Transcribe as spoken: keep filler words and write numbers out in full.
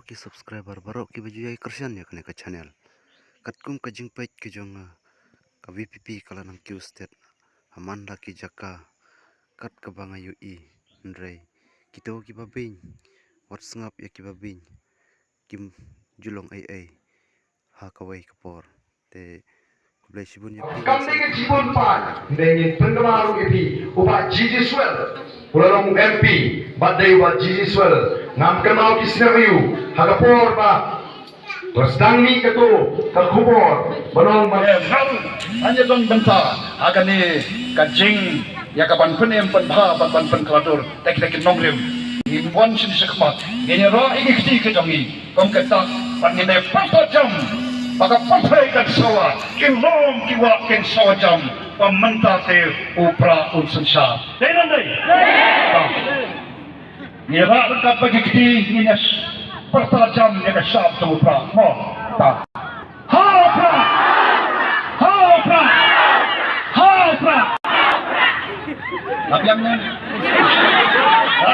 ki subscriber baroh kiba ju ïai kyrshan ïa kane ka channel. Katkum ka jingpeit ka jong nga, ka V P P ka la nang kiew stet ha man la ki jaka kat kaba nga ïohi, hynrei kito kiba beiñ, wat sngap ïa kiba beiñ, kim ju long ei ei ha kawei ka por. Te khublei shibun ïa phi. Kam dei ka jibun pat, dei ngin pynkynmaw ruh ïa phi, u Bah G G Swell u la long M P, bad dei u Bah G G Swell, ngam kynmaw ki scenario ha ka por ba ba sdang mih kato ka khubor ba long ba, eh, ngan, ngan ïa don bynta ha kane ka jing ïa ka ban pynim pynbha, ban ban pynkhlatur. Te kita ki nongrim, ngin wan sha khmat, ngin ïa rah ïa ki kti ki jong ngi. Kum kata, ban ngin ïa pyrta jam ba ka pyrthei kan sawa, ki lum ki wah kin sawa jam, ba mynta te u Prah un synshar. Dei ne ym dei? Ngi rah ryngkat bad ki kti, ngin ïa pyrta jam ïa ka shap jong u Prah. Mo. Ta. Ha u Prah! Ha u Prah! Ha u Prah! Lap ïa nga. Ha?